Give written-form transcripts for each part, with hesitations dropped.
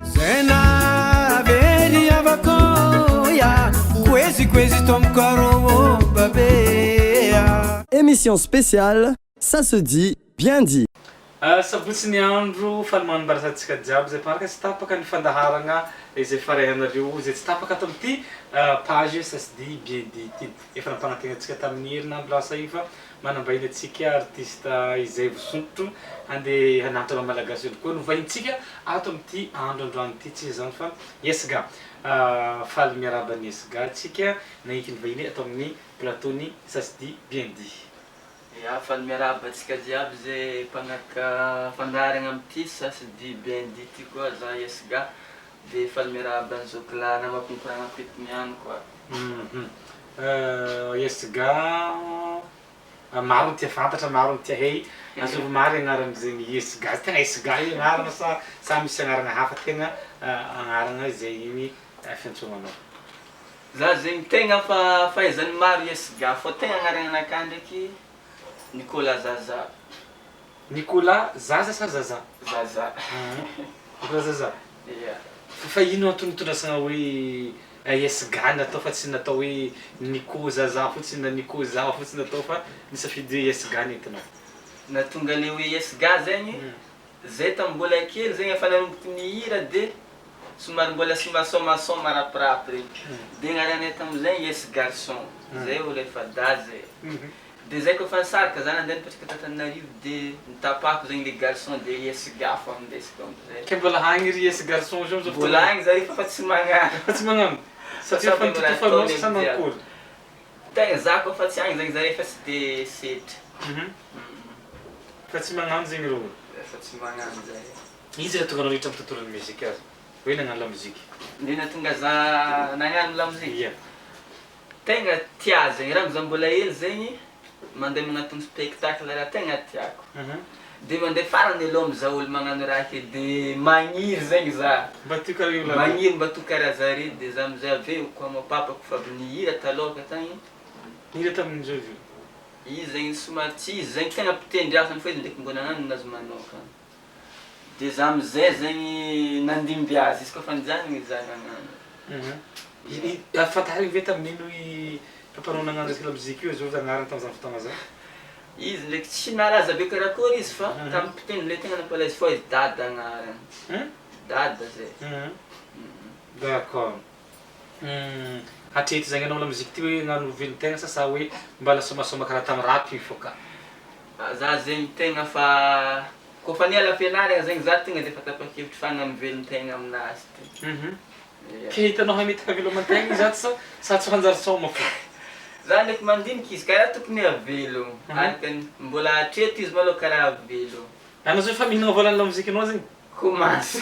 Zena very avakoya kwezi kwezi tomkaro babea. Émission spéciale, ça se dit, bien dit. Sabotsy ny andro, faly manambara antsika jiaby izay mpanaraka tsy tapaka ny fandaharagna izay farehanareo izay tsy tapaka ato amin'ity page ça se dit bien dit ity. Efa nampanantegna antsika tamin'ny herinandro lasa io fa manambahiny antsika artiste izay voasondrotro handeha hanantona malagasy ihany koa no vahintsika ato amin'ity andro androany ity, tsy iza izany fa Yesga. Faly miarahaba an'i Yesga antsika nagniky ny vahiny ato amin'ny plateau ny Ça se dit bien dit. Ya, faly miarahaba antsika jiaby izay mpanaraka fandaharagna amin'ity Ça se dit bien dit ty koa za Yesga de faly miarahaba an'i zokilahy namako mikoragna eto niany koa. Yesga, maro ny tia fantatra, maro ny tia hay, azovy marigny agnaran'izegny Yesga, tegna Yesga io agnarana sa sa misy agnarana hafa tegna agnarana izay igny fiantsoagna anao? Za zegny tegna fa fahaizan'ny maro Yesga fô tegna agnarananakahy ndraiky Nicolas Zaza. Nicolas Zaza sa Zaza? Zaza. Nicolas Zaza. Ia. Fa ino antony nitondrasagna hoe Yesga natao fa tsy natao hoe Nico Zaza fotsiny na Nico za fotsiny natao fa nisafidy hoe Yesga nentinao? Nahatonga le hoe Yesga zegny, zay tam mbola kely zegny efa nanomboky nihira de somary mbola somasomasoma rapirapy regny, de agnaranay tamizay Yes garçon, zay olo efa dahy zay. De zay koa fa nisaraka za nandeha nipetraka t'Antananarivo de nitapahako zegny le garçon de yes gafo amindesiko amizay. Ke mbola agny ry yes garçon zao amzao fotoana? Mbola agny zare fa fa tsy magnano. Fa tsy magnano? Satria efa nitotofanao sa nankory? Tegna za koa fa tsy agny zegny zare fa tsy de setra. Fa tsy magnano zegny reo? Efa tsy magnano zare. Iza nahatonga anao niditra am tontolon'ny musique aza? Hoe nagnano lamoziky? Ny nahatonga za nagnano lamoziky? Ia. Tegna tia zegny raha za mbola hely zegny mandeha magnatony spectacle raha tegna tiako de mandeha farany aloha mizaha olo magnano raha ake de magniry zegny za Mba toy karaha io lava. magniry mba toy karaha zare de za amizay avy eo koa ma papako fa avy nihira talôka tagny. Nihira tamin'izao izy io? Izy zegny somary tsy izy zegny tegna mpitendry asany fa izy ndraiky mbô nagnano ninazy manokana. De za amizay zegny nandimby azy izy koa fa nijanona izy za nagnano. Fantariny ve tamin'ino i papanao nagnano resaka lamoziky io azovy agnarany tamin'izany fotoagna zany? Izy ndraiky tsy nalaza be karakory izy fa tamin'ny mpitendry le tegna nampalaza fô izy Dada agnarany, Dada zay. D'accord. Hatreto zegny anao lamoziky ty hoe hagnano velon-tegna sa sa hoe mbala somasoma karaha tamin'ny rap io fô ka? Za zegny tegna fa Kôfa niala fianaragna zegny za tonga defa tapa-kevitry fa hagnano velon-tegna aminazy ty. Ia. Ke hitanao hametaka veloman-tegna izy ato sa sa tsy hanjary saoma fô? Za ndraiky mandiniky izy karaha tokony havelogno, araka ny mbola hatreto izy malôha karaha havelogno. Anao zao efa mihinagna vôlan'ny lamozikinao zegny? Commence.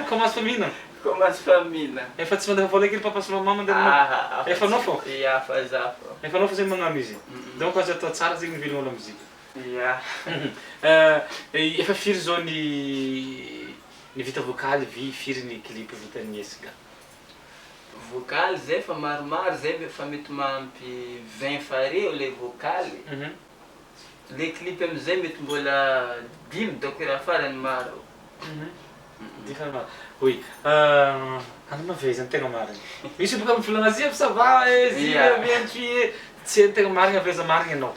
Commence fa mihinagna? Commence fa mihinagna. Efa tsy mandefa vôla eky ry papa sy maman mandeha aminao? Aha, Efa anao fô? Ia, fa za fô. Efa anao fô zegny magnano izy? Donc azo atao tsara zegny mivelogno lamoziky. Ia. Efa firy zao ny ny vita vokaly vy firy ny clip vitan'i Esga? Vokaly zay efa maromaro zay efa mety mahampy 20 fareo le vokaly, le clip amizay mety mbola dimy daoko raha farany maro. Dimy farany maro. Oui. Anao ma avy aiza ny tegna marigny? Misy boka mivolagna azy ça va e, zy avy Antsohihy e, tsy ny tegna marigny avy aiza marigny anao?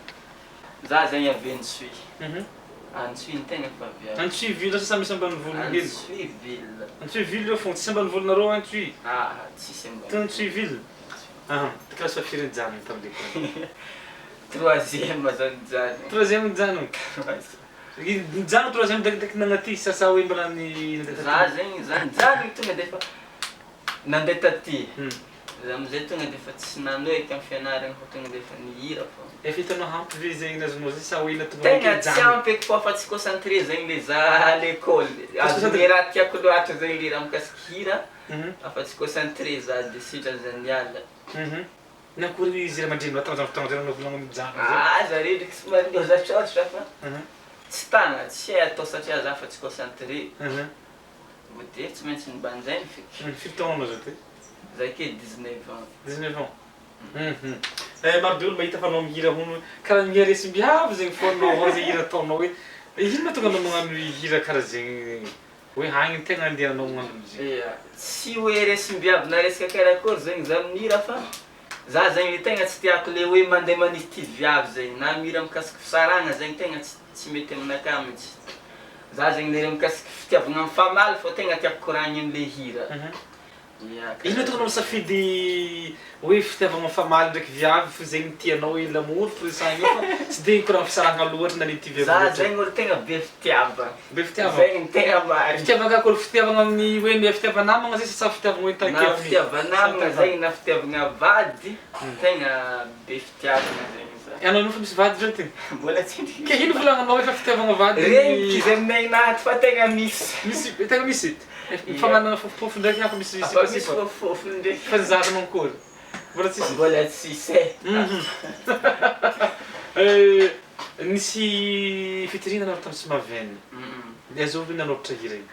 Za zegny avy Antsohihy. Antsohihy ny tegna fa avy any. Antsohihy ville sa misy ambanivolo hely? Antsohihy ville. Antsohihy ville eo fogna, tsisy ambanivolonareo Antsohihy? Aha, tsisy ambanivolo. Teo Antsohihy ville? Aha, classe fahafiry nijanona tamin'ny lekôly? Troisième za nijanona. Troisième nijanona? Troisième. Nijanona troisième direct nagnaty sa sa hoe mbola nandeha taty? Za zegny, za nijanona tonga defa nandeha taty. Za amizay tonga defa tsy nanohy tamin'ny fianarana fa tonga defa nihira fô. Efa hitanao ampy ve zegny nazonao zay sa hoe natonga Tegna tsy ampy eky fô fa tsy concentré zegny le za à l'école. Azon'ny raha tiako loatra zegny le raha mikasiky hira fa tsy concentré za de sitrany za niala. Nakory izy ray aman-dreninao tamin'izany fotoagna zay nanao volagna mijanona zay? Ah zare ndraiky somary nihozatrozatra fa tsy tagna, tsy hay atao satria za fa tsy concentré. Voatery tsy maintsy nibanjainy feky. Firy taogna anao zao ty? Za ke 19 ans. 19 ans? Hum. Eh maro be olo mahita fa anao mihira hono karaha mihira resim-biavy zegny fô anao ao zay hira ataonao hoe ino mahatonga anao magnano hira karaha zegny? Hoe agny tegna andehananao magnano lamoziky. Ia, tsy hoe resim-biavy na resaka karakory zegny za mihira fa za zegny le tegna tsy tiako le hoe mandeha manitiky viavy zegny na mihira mikasiky fisarahagna zegny tegna tsy tsy mety aminakahy mihitsy. Za zegny le mikasiky fitiavagna mifamaly fô tegna tiako koragniny amle hira. Ia, Ino karaha tokony zegny. misafidy hoe fitiavagna mifamaly ndraiky viavy fo zegny tianao hoe l'amour fo resahina eo fa tsy de hikoragna fisarahagna loatra na nity viavy Za loatra. zegny olo tegna be fitiavagna. Be fitiavagna. Zegny no tegna marigny. Fitiavagna akory fitiavagna amin'ny hoe ny fitiava-namagna zay sa fitiavagna hoe Na takia amin'ny fitiava-namagna zegny na fitiavagna vady tegna be fitiavagna zegny za. Anao nefa misy vady zao ty? Mbola tsy nisy. Ke ino volagnanao efa fitiavagna vady? Regniky zay miaigna ato fa tegna misy. Misy, tegna misy? Mifagnana fofofofo ndraiky hafa misy Afa misy sipasipa. fofofofo ndraiky. Fa ny zaza mankory? Mbola tsisy? Mbola tsisy e. Nisy fitoriana nanao tamin'ny Smaven. Dia azovy nanoratra hira io?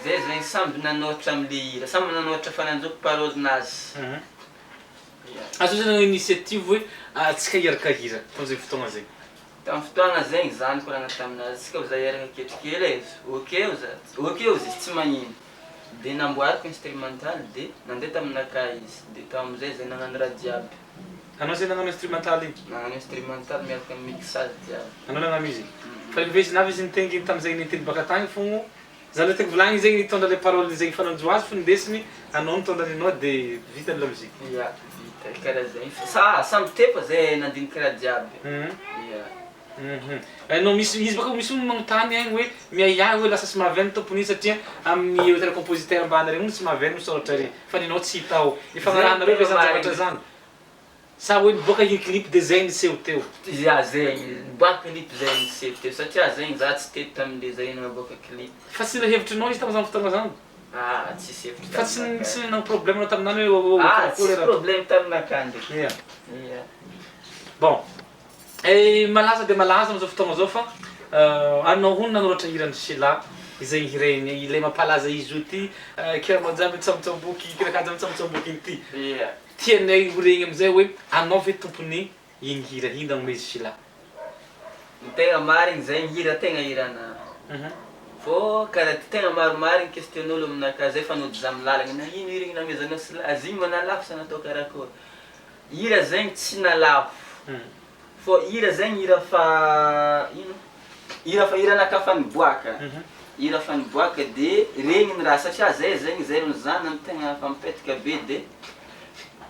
Zay zegny samby nanoratra amle hira, samby nanoratra fa nanjoko parole-nazy. Azovy zany nanao initiative hoe antsika hiaraka hira tamin'izay fotoagna zay? Tamin'ny fotoagna zegny za nikoragna taminazy, tsika ho za hiaraka ketrikely e, ok oza, ok ozy izy tsy magnino. De namboariko instrumental de nandeha taminakahy izy, de tao amizay zay nagnano raha jiaby. Anao zay nagnano instrumental igny? Nagnano instrumental miaraka amin'ny mixage jiaby. Anao nagnano izy? Fa nivezivezy navy izy nitenginy tamin'izay nentiny baka tagny fogno, za le tiako volagniny zegny nitondra le parole zegny fa nanjo azy fo nindesiny, anao nitondra ninao de vita ny lamoziky. Ya, vita karaha zegny fa sa samby teo fa zay nandiniky raha jiaby. Ya. Anao misy izy baka misy olo magnontany agny hoe miahiahy hoe lasa Smaven tompony io satria amin'ny auteur compositeur ambany regny hono Smaven misoratra regny fa ninao tsy hita ao. Ifagnarahanareo ve zany zavatra zany? Sa hoe niboaka iny clip de zay niseho teo? Ya zegny, niboaka clip zay niseho teo satria zegny za tsy teto tamle zay nagnaboaka clip. Fa tsy nahevitrinao izy tamzany fotoagna zany? Ah tsisy hevitra Fa tsy taminakahy. tsy nanao problème anao taminany hoe Ah karakory tsisy raha? problème taminakahy ndraiky. Ya. Ya. Bon, eh, malaza dia malaza amin'izao fotoagna izao fa anao hono nanoratra hiran'i Sheila izay hirainy ilay mampalaza izy io ty kiramanjamby mitsambotsamboky kirakajy mitsambotsamboky iny ty. Ya. Tianay ho regny amin'izay hoe anao ve tompony iny hira iny nagnomezy Sheila? Ny tegna marigny zegny hira tegna hirana. Fô karaha ty tegna marimarigny question'olo aminakahy zay fa nody za amy lalagna na ino hira igny namezanao Sheila izy igny ma nalafo sa natao karakôry. Hira zegny tsy nalafo fô hira zegny hira fa ino hira fa hiranakahy fa niboaka, hira fa niboaka de regny ny raha satria zay zegny zay ro zanany tegna fa mipetaka be de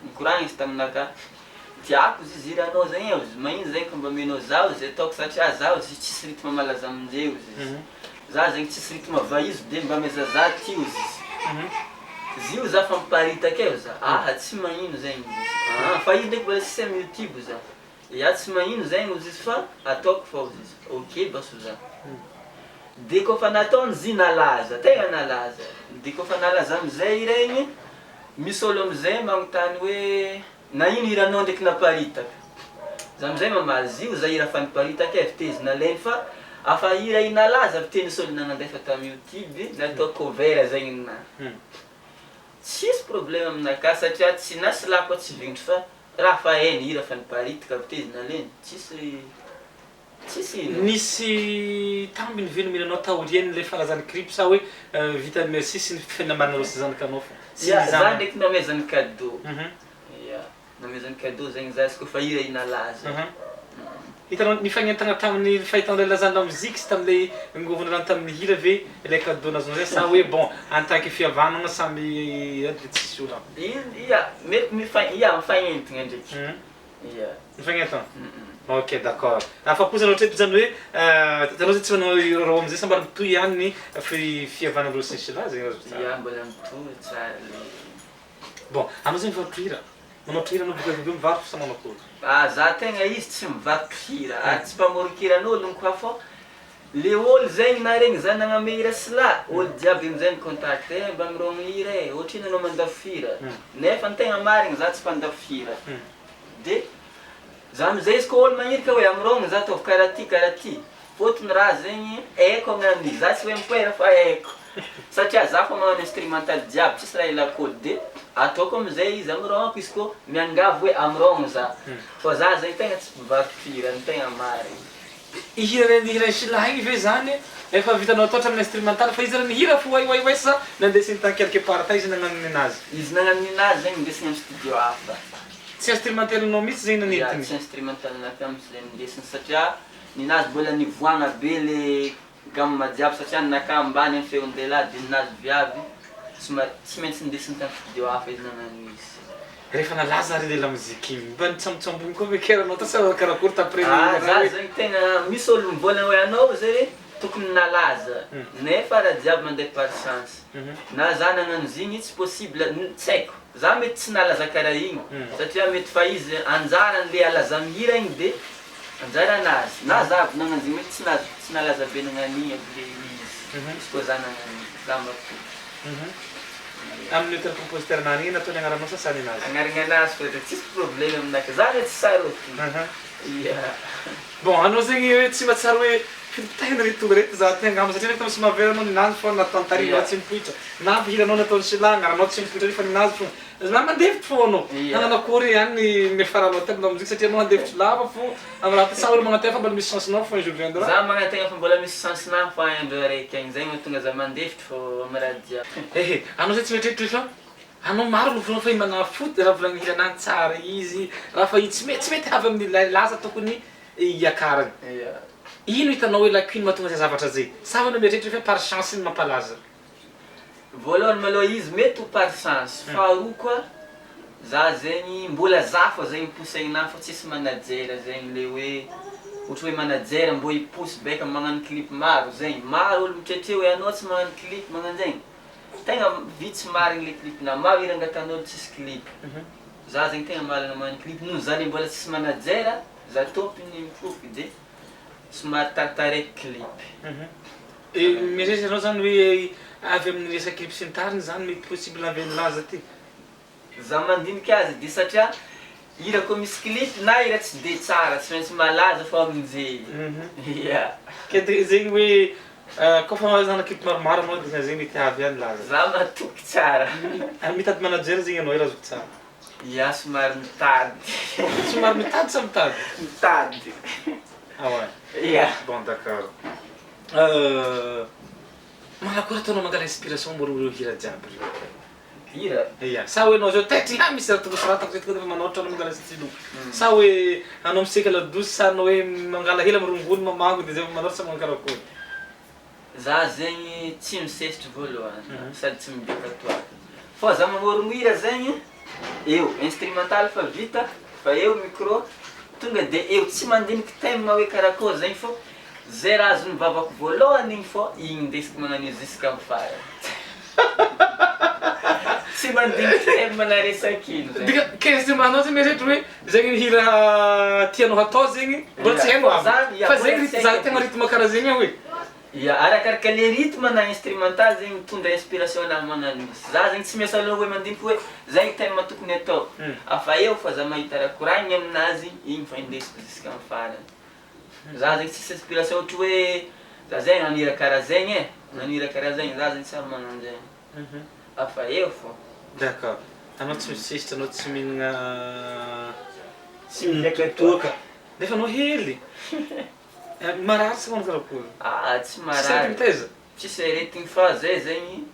nikoragna izy taminakahy tiako izy hiranao zegny e, izy magnino zegny ka mba amenao zaho izy ataoko satria zaho izy tsisy rythme malaza amindreo izy, za zegny tsisy rythme vaizo de mba ameza za ty ozy izy. Izy io za fa miparitaka eo za, aha tsy magnino zegny ozy izy, aa fa izy ndraiky mbola tsisy amy youtube za, ya tsy magnino zegny ozy izy fa ataoko fa ozy izy, ok baso za, de kôfa nataony izy nalaza, tegna nalaza, de kôfa nalaza amizay regny, misy ôlo amizay magnotany hoe nagnino hiranao ndraiky naparitaka, za amizay mamaly izy io za hira fa niparitaka e avy teo izy nalainy fa afa hira i nalaza avy teo nisy olo nagnandefa tamy youtube natao cover zegny ninahy. Tsisy problème aminakahy satria tsy na sy lahy koa tsy vignitry fa raha fa hainy hira fa niparitaka avy teo izy nalainy tsisy tsisy ino. Nisy tambiny ve nomena anao taorian'ilay falazan'ny clip sa hoe vita ny merci sy ny finamananao sy zanakanao fô? Sy Ya, ny za zanany. ndraiky namezany cadeau. Ya, namezany cadeau zegny za izy koa fa hira i nalaza. Hitanao nifagnentagna tamin'ny fahitanao ilay lazan'ny lamoziky sy tamin'ilay ngovondrano tamin'ny hira ve ilay cadeau nazonao zay sa hoe bon en tant que fihavanagna samy de tsisy olana? Ya, mety mifa- ya mifagnentagna ndraiky. Ya. Mifagnentagna? Ok d'accord. Afa-po zany hatreto zany hoe hitanao zay tsy manao rôrô amizay sa mbola mitohy ihany ny fihavananareo sy Sheila zegny azo tsara. Ya, mbola mitohy tsara le. Bon, anao zay mivarotra hira? Manao hira anao bôka avy eo mivarotra sa manao akory? Ah za tegna izy tsy mivarotra hira ary tsy mpamoron-kiran'ologno koa fô le ôlo zegny na regny za nagname hira Syla ôlo jiaby amizay mi-contact eh mba mirôgno hira eh ohatrino anao mandafo hira nefa ny tegna marigny za tsy mpandafo hira de za amizay izy koa ôlo magnirika hoe amorôgno za ataovy karaha ty karaha ty fôtony raha zegny haiko hagnano izy za tsy hoe mipoera fa haiko satria za fa magnano instrumental jiaby tsisy raha ilako ôlo de ataoko amizay izy amorôgnako izy koa miangavy hoe amorôgno za fa za zegny tegna tsy mpivarotro hira ny tegna marigny. I hira hiran'i Syla igny ve zany Efa vitanao atao hatramin'ny instrumental fa izy raha nihira fo way way way sa nandesiny tany quelque part tany izy nagnano ninazy? Izy nagnano ninazy zegny ndesiny am studio hafa. Tsy instrumental-nao mihitsy zegny Ya, nanentiny? tsy instrumental-nakah mihitsy zegny nindesiny satria ninazy mbola nivoagna be le gamme jiaby satria ninakah ambany ny feon-dehilahy de ninazy viavy somary tsy maintsy nindesiny tany studio hafa izy nagnano izy. Rehefa nalaza ary le lamoziky igny, mba nitsambotsambogny koa ve kera anao tao sa karakory taprès Ah le za raha hoe. zegny tegna misy olo mivôlagna hoe anao zay tokony nalaza nefa raha jiaby mandeha par chance na za nagnano zigny tsy possible tsy haiko za mety tsy nalaza karaha igny satria mety fa izy anjarany le halaza mihira igny de anjaranazy na za avy nagnano zigny mety tsy nahazo tsy nalaza be nagnano igny aby le izy izy koa za nagnano igny za matoky. Amin'ny auteur compositeur nany igny nataony agnaranao sa sa ninazy? Agnarana anazy fa tsisy problème aminaka za re tsy sarotiny ia. Bon anao zegny hoe tsy mahatsiaro hoe fitopitahina reto tonga reto za ty angamba satria reto misy mahavera anao ninazy fô nataony tarehinao tsy mipoitra na fihiranao nataony Sheila agnaranao tsy mipoitra fa ninazy fô za mandefitry fô anao nagnano akory ihany ny niafaranao tamin'ny lamoziky satria anao handefitry lava fô amin'ny raha ty sa hoe magnantena fa mbola misy chance nao fô un jour viendra. Za magnantegna fa mbola misy chance nahy fa andro araiky agny zay mahatonga za mandefitry fô amin'ny raha jiaby. Ehe anao zay tsy mieritreritra fa anao maro no volagny fa i Manafoty raha volagny hira-nany tsara izy raha fa i tsy mety tsy mety avy amin'ny laza tokony hiakarany. Ino hitanao hoe lacune mahatonga zay zavatra zay? Sa anao mieritreritra hoe par chance ny mampalaza? Voalohany malôha izy mety ho par chance, faharoa koa za zegny mbola za fô zegny miposy aigninahy fô tsisy manager zegny le hoe ohatra hoe manager mbô hiposy beka magnano clip maro zegny, maro olo mitretre hoe anao tsy magnano clip magnano zegny, tegna vitsy marigny le clip na maro hira angatan'olo tsisy clip, za zegny tegna mahalagna magnano clip noho za le mbola tsisy manager za tompony mipoky de somary taritaraiky clip. Mieritreritra anao zany hoe avy amin'ny resaka clip sy ny tariny zany mety possible avy amin'ny laza ty? Za mandinika azy de satria hira koa misy clip na hira tsy de tsara tsy maintsy malaza fô aminjey ia. Ke de zegny hoe kôfa manana clip maromaro anao de zegny mety avy ihany laza. Za matoky tsara. Ary mitady manager zegny anao raha azoko tsara. Ia somary mitady. Somary mitady sa mitady? Mitady. Ah ouais. Ia. Bon d'accord. Manakory ataonao mangala inspiration amorogno ireo hira jiaby reo? Hira? Ia. Sa hoe anao zao taitry ha misy raha tokony soratako zay tonga de manoratra anao mangala stylo. Sa hoe anao miseka ladosy sa anao hoe mangala hela amin'ny rongony mamango de zay vao manoratra sa magnano karakory? Za zegny tsy misesitry voalohany sady tsy midoka toaka. Fa za mamorogno hira zegny eo instrumental fa vita fa eo micro tonga de eo tsy mandiniky thème hoe karakôry zegny fô zay raha azon'ny vavako voalohany igny fô igny ndesiko magnano io jusqu'à farany. Tsy mandiniky thème na resaky ino zegny. Dika ke instrument-nao zegny mieritreritra hoe zegny hira tianao hatao zegny mbola tsy hainao aby fa zegny ryth- za tegna rythme karaha zegny aho e. Ya, arakaraka le rythme na instrumental zegny mitondra inspiration anahy magnano izy. Za zegny tsy miasa loha hoe mandiniky hoe zay thème tokony atao. Afa eo fa za mahita raha koragniny aminazy, igny fa indesiko jusqu'à amy farany. Za zegny tsisy inspiration ohatry hoe za zegny hagnano hira karaha zegny e, hagnano hira karaha zegny, za zegny tsy avy magnano zegny. Afa eo fô. D'accord. Anao tsy misesitra, anao tsy mihinagna, tsy mihinana toaka, nefa anao hely. Marary sa manao karakory? Aa tsy Tsisy marary. aretigny taiza? Tsisy aretigny fa zay zegny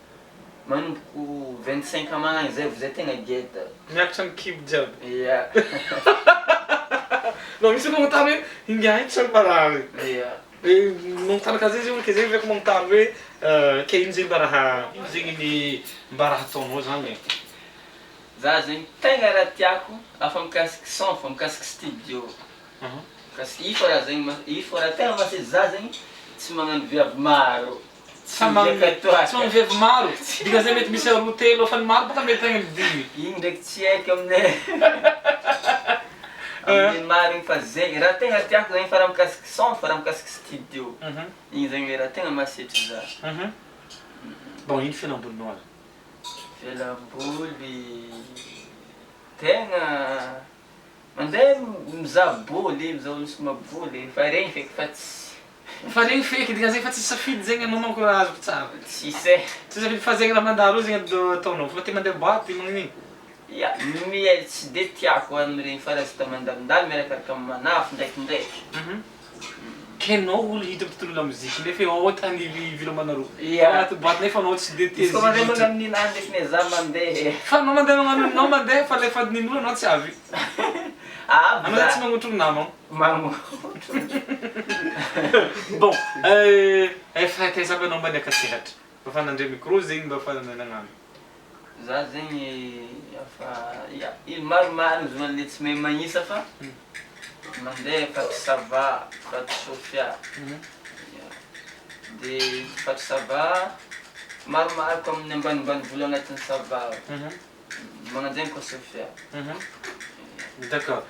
manomboko 25 ans magnagny zay vao zay tegna geda. Miakatra ny kibo jiaby. Ia. Non misy olo magnontany hoe ingahy io tsy marary. Ia. Magnontany karaha zay zay olo ke zay avy magnontany hoe ke ino zegny mba raha ino zegny ny mba raha ataonao zany e? Za zegny tegna raha tiako afa mikasiky son fa mikasiky studio. Mikasiky i fô raha zegny i fô raha tegna mahasezy za zegny tsy magnano viavy maro. Tsy magnano tsy magnano viavy maro, dikan'izay mety misy roa telo fa ny maro bôka mety agny amin'ny dimy. Igny ndraiky tsy haiko aminay amin'ny maro igny fa zegny raha tegna tiako zegny fa raha mikasiky son fa raha mikasiky studio. Igny zegny le raha tegna mahasetry za. Bon ino fialambolinao ary? Fialamboly tegna mandeha mizaha bôly, mizaha olo soma bôly fa regny feky fa tsy. Fa regny feky dikan'izay fa tsisy safidy zegny anao manko raha azoko tsara. Tsisy e. Tsisy safidy fa zegny raha mandalo eo zegny ataonao fa te mandeha boite magnino igny. Ya, miel tsy de tiako amin'iregny fa raha tsy ta mandalondalo miarakaraka amin'ny manafo ndraikindraiky. Ke Kenao olo hita amin'ny tontolo lamoziky nefa eo ao tany ivelomanareo. Ia. Ao anaty boîte nefa anao tsy de Izy koa mandeha tezitra. magnano ninahy ndraiky ne za mandeha. Fa anao mandeha magnano ninao mandeha fa le fadin'in'olo anao tsy avy. Avy Anao zany za. tsy magnotrogno namagna. Magnotrogno. Bon, efa taiza aby anao mba niaka-tsehatra? Mba fa nandre micro zegny mba fa nagnano. Za zegny efa ia, ilo maromaro izy roa le tsy mahay magnisa fa mandeha faritry Sava, faritry Sofia, ia, de faritry Sava maromaro koa amin'ny ambanimbanivola agnatin'ny Sava ao, magnanjegny koa Sofia. D'accord.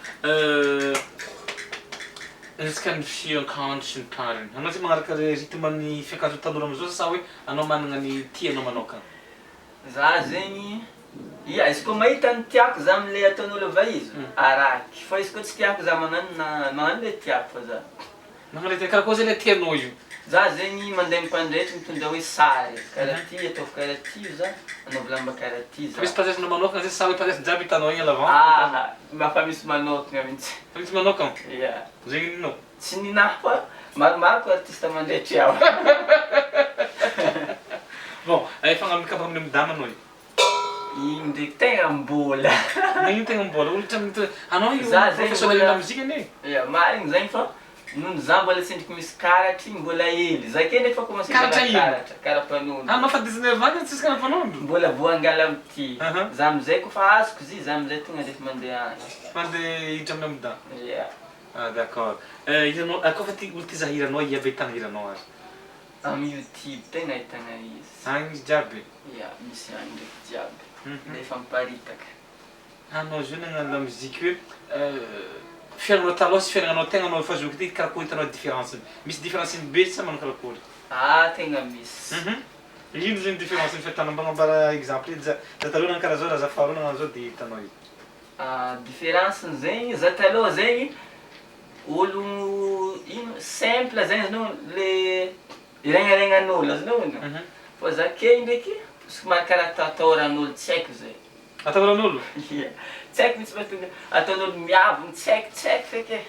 Resaka ny fiakanjo sy ny tariny, anao tsy magnaraka le rythme ny fiakanjon'ny tanora amizao sa hoe anao managna ny tianao manokana? Za zegny, ia izy koa mahita ny tiako za amle ataon'olo ava izy, araky, fa izy koa tsy tiako za magnano na magnano le tiako fa za. Magnano le tianao, karakory zay le tianao io? Za zegny mandeha mimpandretra mitondra hoe sary, karaha ty ataovy karaha ty io za, anaovy lamba karaha ty za. Misy mpandresinao manokana zay sa hoe mpandresy jiaby hitanao igny à l'avant? Aha, mba fa misy manokana mintsy. Fa misy manokana? Ia. Zegny ninao? Tsy ninahy fa maromaro ko artiste mandretry aho. Bon, efa hagnano make up amin'ny madama anao io? Igny ndraiky tegna mbola. Nagnino tegna mbola? Olo tsy amin'ny anao io Za zegny professionnel mbola- lamozika anie. Ya, marigny zegny fa noho za mbola tsendriky misy karatry igny mbola hely. Za ke nefa commencé Karatra mbola ino? karatra, karapanondro. Anao fa 19 ans tsisy karapanondro? Mbola voangala amty. Aha. Za amizay kofa azoko izy, za amizay tonga defa mandeha agny. Mandeha hiditra amin'ny amida. Ya. Ah d'accord. Hiranao, koa fa ty olo ty zaha hiranao ia aby ahitana hiranao ary? Amy youtube tegna ahitana izy. Agny izy jiaby? Ya, misy agny ndraiky jiaby. Nefa miparitaka. Anao zao nagnano lamoziky hoe fiaignanao taloha sy fiaignanao tegna anao efa zoky ty karakory hitanao différence-ny? Misy différence-ny be sa manao karakory? Ah tegna misy. Ino zegny différence-ny fa hitanao mba agnambara exemple edy za za taloha nagnano karaha zao raha za faharoa nagnano zao de hitanao io. Ah différence-ny zegny za taloha zegny olo ino simple zegny azonao le iregnaregnan'olo azonao ono fa za kely ndraiky somary karaha atatahoran'olo tsy haiko zay. Atahoran'olo? Ia, tsy haiko mihitsy mahatonga ataon'olo miavogno tsy haiko tsy haiko feky e.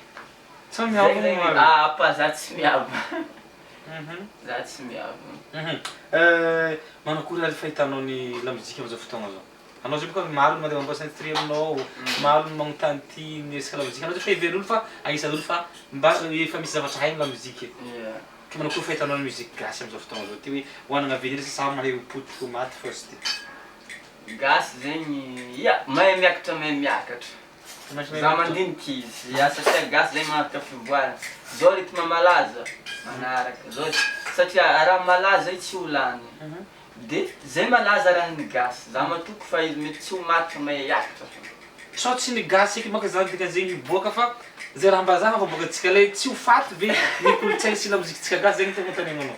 Tsy miavogno Zay zegny, ary. ah pa za tsy miavogno. Za tsy miavogno. Manakory ary fahitanao ny lamozika amizao fotoagna zao? Anao zao boka maro ny mandeha mamboasa instru aminao, maro ny magnontany ty ny resaka lamozika, anao zao fa heverin'olo fa agnisan'olo fa mba efa misy zavatra hainy lamozika. Ia. Ka manakory fahitanao ny musique gasy amizao fotoagna zao ty hoe ho anana avenir sa samy mahay ho potiky ho maty fa sy ty? Gasy zegny, ia mahay miakatra mahay miakatra. Za mandiniky izy, ia satria gasy zegny magnaraka fivoarana, zao rythme malaza magnaraka, zao satria raha malaza io tsy ho lany, de zay malaza raha ny gasy, za matoky fa izy mety tsy ho maty fa mahay hiakatra fô. Sao tsy ny gasy eky manko zany dikan'izay miboaka fa zay raha-mbazaha voaboakantsika lay tsy ho faty ve ny kolontsaina sy lamozikitsika gasy zegny tiako anontaniana anao.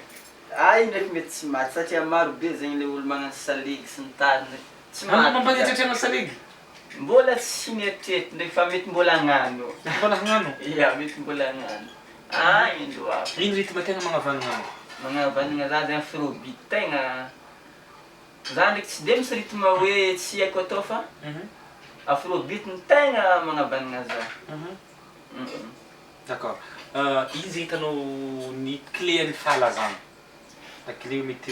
Ah io ndraiky mety tsy maty satria maro be zegny le olo magnano salegy sy ny tariny tsy Anao maty mba gasy. nieritreritra hanao salegy? Mbola tsy nieritreritra ndraiky fa mety mbola hagnano. Mety mbola hagnano? Ia mety mbola hagnano. Agny ndro aby. Ino rythme tegna magnavanagna anao? Magnavanagna za zegny afrobeat tegna za ndraiky tsy de misy rythme hoe tsy haiko atao fa afrobeat no tegna magnavanagna za. D'accord. Ino zay hitanao ny clé an'ny fahalazana? La clé mety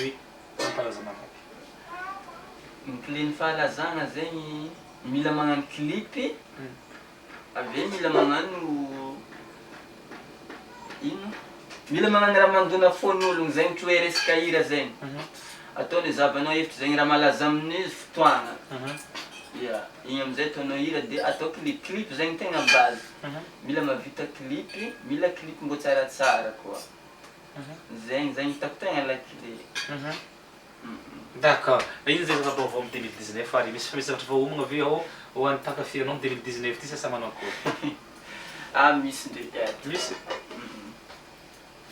hoe mampalaza malaky. Ny clé ny fahalazana zegny mila magnano clip, avy eo mila magnano ino? Mila magnano raha mandona fon'ologno zegny ohatra hoe resaka hira zegny, ataonao zahavanao hevitry zegny raha malaza amin'ny fotoagna, ia, igny amizay ataonao hira de atao clip, clip zegny tegna base, mila mahavita clip, mila clip mbô tsaratsara koa, zegny zegny hitako tegna la clé. D'accord. Ino zay zava-baovao amin'ny 2019 ary misy misy zavatra voaomagna ve ao ho an'ny mpankafy anao amin'ny 2019 ty sa sa manao akory? Ah misy ndraiky ary. Misy?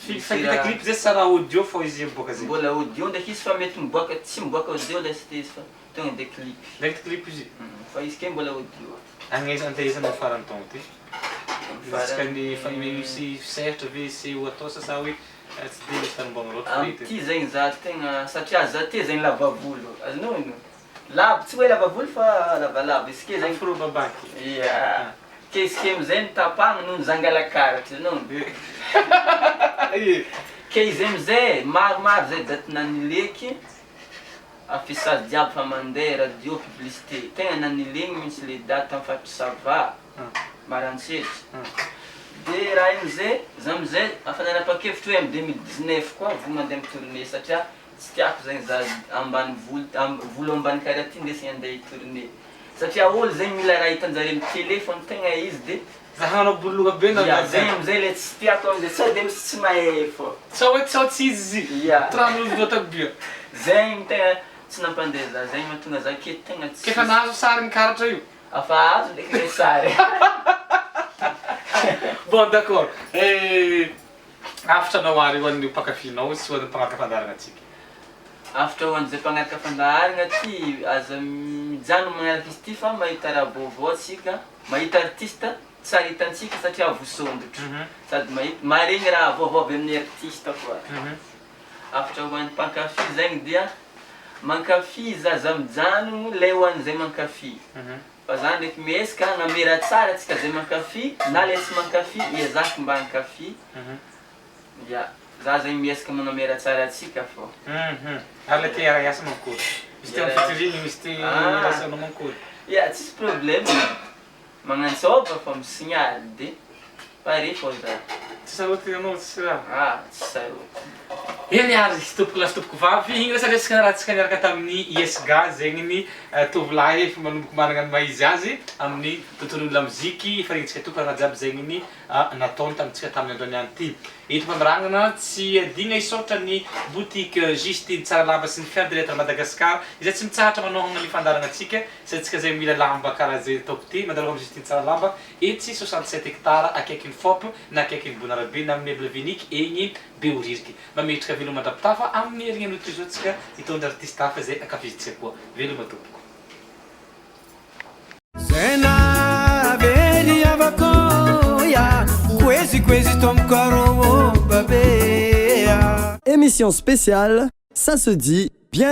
Misy Fa raha- clip zay sa raha audio fô izy miboaka zay? Mbola audio ndraiky izy fa mety miboaka tsy miboaka audio lesy ty izy fa tonga de clip. Direct clip izy? Fa izy ke mbola audio. Agnaiza antehiza amin'ny faran'ny taogno ty? Amin'ny Resaka farany- ny fa misy sehatra ve seho atao sa sa hoe tsy de misy fanombana loatra fa hita eo? Amty zegny za tegna satria za ty zegny lava volo azonao ino? Lava tsy hoe lava volo fa lavalava izy ke zegny. Afro babaky. Ia. Ke izy ke amizay nitapahagna noho ny zangala karatra hitanao. Ie. Ke izy amizay maromaro zay daty nanileky affichage jiaby fa mandeha radio publicité tegna nanilegny mintsy le daty tam faritry Sava, Maroantsetra. De raha io amizay za amizay efa nanapa-kevitry hoe am 2019 koa vo mandeha mi-tourner satria tsy tiako zegny za ambany volo am- volo ambany karaha ty ndesigny andeha hi-tourner satria ôlo zegny mila raha hitanjare am télé fô ny tegna izy de Za hanao boloha be na ya zegny amizay le tsy tiako amizay sao de misy tsy mahay fô. Sao hoe sao tsy izy izy. Ya. Tranon'olo voatabia. Zegny tegna tsy nampandeha za zegny mahatonga za ke tegna tsy K'efa nahazo sariny karatra io. Afa azo ndraiky le sary. Bon d'accord. Eh, hafatra anao ary ho an'ny mpankafy-nao sy ho an'ny mpanaraka fandaharana antsika. Hafatra ho an'izay mpanaraka fandaharana ty, aza mijanona magnaraka izy ty fa mahita raha vaovao antsika, mahita artiste tsara hitantsika satria vosondrotro, sady mahita maharegny raha vaovao avy amin'ny artiste koa. Hafatra ho an'ny mpankafy zegny dia mankafiza aza mijanogno le ho an'izay mankafy fa za ndraiky miezaka hagname raha tsara antsika zay mankafy na le tsy mankafy iezahako mba hankafy ya za zegny miezaka magname raha tsara antsika fô. Ary le te hiara-hiasa mankory? Misy te hanao featuring, misy te hiasa mankory? Ya tsisy problème magnantsôva fa misignaly de pare fô za. Tsy sarotiny anao, tsisy raha? Ah tsy sarotiny. Eny ary tompoko lahy sy tompoko vavy, igny resadresaka narahantsika niaraka tamin'ny ISGA zegny ny tovolahy efa manomboka managna ny maha izy azy amin'ny tontolon'ny lamoziky, efa regnitsika tompoko raha jiaby zegny ny nataony tamintsika tamin'ny andro niany ty. Eto am-pamiragnana tsy adigna hisaotra ny boutique Justine Tsaralamba sy ny Fier de l'Etre Madagascar izay tsy mitsahatra manohagna ny fandaharagna antsika sy antsika izay mila lamba karaha izay ataoko ty, mandalova amin'ny Justine Tsaralamba etsy 67 hectares akaikin'ny Fop na akaikin'ny Bonarabe na amin'ny Meuble Vinic egny Behoririka. Mametraka veloma mandra-pitafa amin'ny herignandro toy izao tsika hitondra artiste hafa izay ankafizintsika koa. Veloma tompoko. Zena very avako ya Kwezi kwezi tomkaro babe ya Émission spéciale, ça se dit bien.